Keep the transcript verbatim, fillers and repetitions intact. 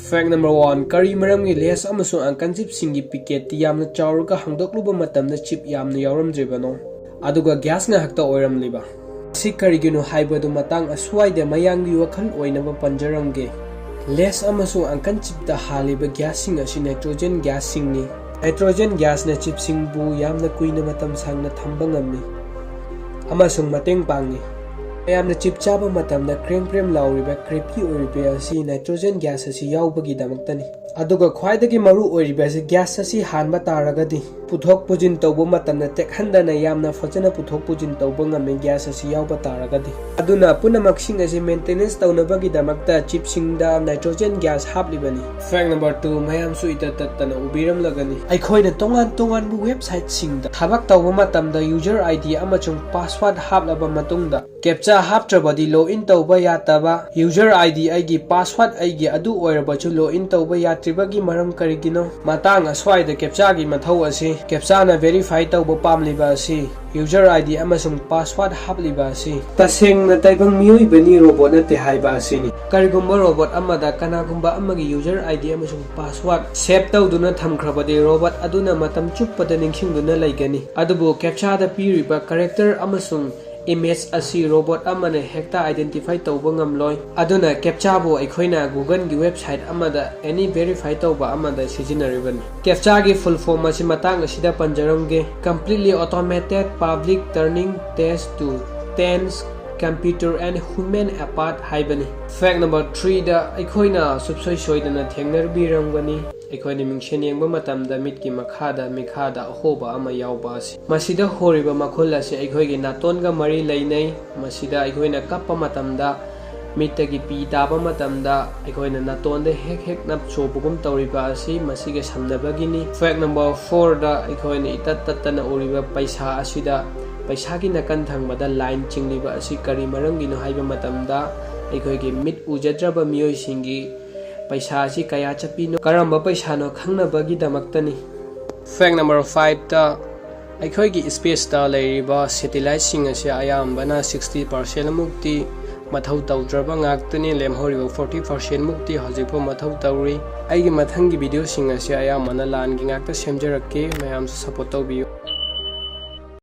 Fact number one, ꯀꯔꯤ ꯃꯔꯝꯒꯤ lace ꯑꯃꯁꯨꯡ uncle chipꯁꯤꯡꯒꯤ packetꯇꯤ ꯌꯥꯝꯅ ꯆꯥꯎꯔꯒ ꯍꯥꯡꯗꯣꯛꯂꯨꯕ ꯃꯇꯝꯗ chip ꯌꯥꯝꯅ ꯌꯥꯎꯔꯝꯗ꯭ꯔꯤꯕꯅꯣ? ꯑꯗꯨꯒ gas ꯉꯥꯛꯇ ꯑꯣꯏꯔꯝꯂꯤꯕ? ꯁꯤ ꯀꯔꯤꯒꯤꯅꯣ ꯍꯥꯏꯕꯗꯨ ꯃꯇꯥꯡ ꯑꯁ꯭ꯋꯥꯏꯗ ꯃꯌꯥꯝꯒꯤ ꯋꯥꯈꯜ ꯑꯣꯏꯅꯕ ꯄꯟꯖꯔꯝꯒꯦ꯫ Lace ꯑꯃꯁꯨꯡ uncle chipꯇ ꯍꯥꯜꯂꯤꯕ gasꯁꯤꯡ ꯑꯁꯤ nitrogen gasꯁꯤꯡꯅꯤ꯫ Nitrogen gasꯅ chipꯁꯤꯡꯕꯨ ꯌꯥꯝꯅ ꯀꯨꯏꯅ ꯃꯇꯝ ꯁꯥꯡꯅ ꯊꯝꯕ ꯉꯝꯃꯤ ꯑꯃꯁꯨꯡ ꯃꯇꯦꯡ ꯄꯥꯡꯏ꯫ ꯃꯌꯥꯝꯅ chip ꯆꯥꯕ ꯃꯇꯝꯗ ꯀ꯭ꯔꯦꯝ ꯀ꯭ꯔꯦꯝ ꯂꯥꯎꯔꯤꯕ, crispy ꯑꯣꯏꯔꯤꯕ ꯑꯁꯤ nitrogen gas ꯑꯁꯤ ꯌꯥꯎꯕꯒꯤꯗꯃꯛꯇꯅꯤ꯫ ꯑꯗꯨꯒ ꯈ꯭ꯋꯥꯏꯗꯒꯤ ꯃꯔꯨ ꯑꯣꯏꯔꯤꯕ ꯑꯁꯤ gas ꯑꯁꯤ ꯍꯥꯟꯕ ꯇꯥꯔꯒꯗꯤ ꯄꯨꯊꯣꯛ ꯄꯨꯁꯤꯟ ꯇꯧꯕ ꯃꯇꯝꯗ ꯇꯦꯛꯍꯟꯗꯅ ꯌꯥꯝꯅ ꯐꯖꯅ ꯄꯨꯊꯣꯛ ꯄꯨꯁꯤꯟ ꯇꯧꯕ ꯉꯝꯃꯤ gas ꯑꯁꯤ ꯌꯥꯎꯕ ꯇꯥꯔꯒꯗꯤ꯫ ꯑꯗꯨꯅ ꯄꯨꯝꯅꯃꯛꯁꯤꯡ ꯑꯁꯤ maintenance ꯇꯧꯅꯕꯒꯤꯗꯃꯛꯇ chipꯁꯤꯡꯗ nitrogen gas ꯍꯥꯞꯂꯤꯕꯅꯤ꯫ Fact number two, ꯃꯌꯥꯝꯁꯨ ꯏꯇꯠ ꯇꯠꯇꯅ ꯎꯕꯤꯔꯝꯂꯒꯅꯤ꯫ ꯑꯩꯈꯣꯏꯅ ꯇꯣꯉꯥꯟ ꯇꯣꯉꯥꯟꯕ websiteꯁꯤꯡꯗ ꯊꯕꯛ ꯇꯧꯕ ꯃꯇꯝꯗ user ID ꯑꯃꯁꯨꯡ password ꯍꯥꯞꯂꯕ ꯃꯇꯨꯡꯗ captcha ꯍꯥꯞꯇ꯭ꯔꯕꯗꯤ login ꯇꯧꯕ ꯌꯥꯗꯕ, user ID ꯑꯩꯒꯤ, password ꯑꯩꯒꯤ, ꯑꯗꯨ ꯑꯣꯏꯔꯕꯁꯨ login ꯇꯧꯕ ꯌꯥꯗ꯭ꯔꯤꯕꯒꯤ ꯃꯔꯝ ꯀꯔꯤꯒꯤꯅꯣ? ꯃꯇꯥꯡ ꯑꯁ꯭ꯋꯥꯏꯗ captchaꯒꯤ ꯃꯊꯧ ꯑꯁꯤ, captchaꯅ verify ꯇꯧꯕ ꯄꯥꯝꯂꯤꯕ ꯑꯁꯤ, user ID ꯑꯃꯁꯨꯡ password ꯍꯥꯞꯂꯤꯕ ꯑꯁꯤ꯫ ꯇꯁꯦꯡꯅ ꯇꯥꯏꯕꯪ ꯃꯤꯑꯣꯏꯕꯅꯤ, robot ꯅꯠꯇꯦ ꯍꯥꯏꯕ ꯑꯁꯤꯅꯤ꯫ ꯀꯔꯤꯒꯨꯝꯕ robot ꯑꯃꯗ ꯀꯅꯥꯒꯨꯝꯕ ꯑꯃꯒꯤ user ID ꯑꯃꯁꯨꯡ password save ꯇꯧꯗꯨꯅ ꯊꯝꯈ꯭ꯔꯕꯗꯤ, robot ꯑꯗꯨꯅ ꯃꯇꯝ ꯆꯨꯞꯄꯗ ꯅꯤꯡꯁꯤꯡꯗꯨꯅ ꯂꯩꯒꯅꯤ꯫ ꯑꯗꯨꯕꯨ captchaꯗ ꯄꯤꯔꯤꯕ character ꯑꯃꯁꯨꯡ image ꯑꯁꯤ robot ꯑꯃꯅ ꯍꯦꯛꯇ identify ꯇꯧꯕ ꯉꯝꯂꯣꯏ꯫ ꯑꯗꯨꯅ captchaꯕꯨ ꯑꯩꯈꯣꯏꯅ Googleꯒꯤ website ꯑꯃꯗ any verify ꯇꯧꯕ ꯑꯃꯗ ꯁꯤꯖꯤꯟꯅꯔꯤꯕꯅꯤ꯫ Captchaꯒꯤ full form ꯑꯁꯤ ꯃꯇꯥꯡ ꯑꯁꯤꯗ ꯄꯟꯖꯔꯝꯒꯦ: Completely Automated Public Turing Test to Test Computer and Human Apart ꯍꯥꯏꯕꯅꯤ꯫ Fact number threeꯗ ꯑꯩꯈꯣꯏꯅ ꯁꯨꯡꯁꯣꯏ ꯁꯣꯏꯗꯅ ꯊꯦꯡꯅꯕꯤꯔꯝꯒꯅꯤ꯫ ꯑꯩꯈꯣꯏꯅ ꯃꯤꯡꯁꯦꯟ ꯌꯦꯡꯕ ꯃꯇꯝꯗ ꯃꯤꯠꯀꯤ ꯃꯈꯥꯗ, ꯃꯤꯈꯥꯗ ꯑꯍꯣꯕ ꯑꯃ ꯌꯥꯎꯕ ꯑꯁꯤ꯫ ꯃꯁꯤꯗ ꯍꯣꯔꯤꯕ ꯃꯈꯨꯜ ꯑꯁꯤ ꯑꯩꯈꯣꯏꯒꯤ ꯅꯥꯇꯣꯟꯒ ꯃꯔꯤ ꯂꯩꯅꯩ꯫ ꯃꯁꯤꯗ ꯑꯩꯈꯣꯏꯅ ꯀꯞꯄ ꯃꯇꯝꯗ, ꯃꯤꯠꯇꯒꯤ ꯄꯤ ꯇꯥꯕ ꯃꯇꯝꯗ ꯑꯩꯈꯣꯏꯅ ꯅꯥꯇꯣꯟꯗ ꯍꯦꯛ ꯍꯦꯛ ꯅꯞ ꯆꯣꯕꯒꯨꯝ ꯇꯧꯔꯤꯕ ꯑꯁꯤ ꯃꯁꯤꯒ ꯁꯝꯅꯕꯒꯤꯅꯤ꯫ Fact number fourꯗ ꯑꯩꯈꯣꯏꯅ ꯏꯇꯠ ꯇꯠꯇꯅ ꯎꯔꯤꯕ ꯄꯩꯁꯥ ꯑꯁꯤꯗ, ꯄꯩꯁꯥꯒꯤ ꯅꯥꯀꯟ ꯊꯪꯕꯗ line ꯆꯤꯡꯂꯤꯕ ꯑꯁꯤ ꯀꯔꯤ ꯃꯔꯝꯒꯤꯅꯣ ꯍꯥꯏꯕ ꯃꯇꯝꯗ, ꯑꯩꯈꯣꯏꯒꯤ ꯃꯤꯠ ꯎꯖꯗ꯭ꯔꯕ ꯃꯤꯑꯣꯏꯁꯤꯡꯒꯤ ꯄꯩꯁꯥ ꯑꯁꯤ ꯀꯌꯥ ꯆꯠꯄꯤꯅꯣ, ꯀꯔꯝꯕ ꯄꯩꯁꯥꯅꯣ ꯈꯪꯅꯕꯒꯤꯗꯃꯛꯇꯅꯤ꯫ Fact number fiveꯇ ꯑꯩꯈꯣꯏꯒꯤ spaceꯇ ꯂꯩꯔꯤꯕ satelliteꯁꯤꯡ ꯑꯁꯤ ꯑꯌꯥꯝꯕꯅ sixty percent ꯃꯨꯛꯇꯤ ꯃꯊꯧ ꯇꯧꯗ꯭ꯔꯕ ꯉꯥꯛꯇꯅꯤ꯫ ꯂꯦꯝꯍꯧꯔꯤꯕ forty percent ꯃꯨꯛꯇꯤ ꯍꯧꯖꯤꯛꯐꯥꯎ ꯃꯊꯧ ꯇꯧꯔꯤ꯫ ꯑꯩꯒꯤ ꯃꯊꯪꯒꯤ video ꯁꯤꯡ ꯑꯁꯤ ꯑꯌꯥꯝꯕꯅ ꯂꯥꯟꯒꯤ ꯉꯥꯛꯇ ꯁꯦꯝꯖꯔꯛꯀꯦ꯫ ꯃꯌꯥꯝꯁꯨ support ꯇꯧꯕꯤꯌꯨ꯫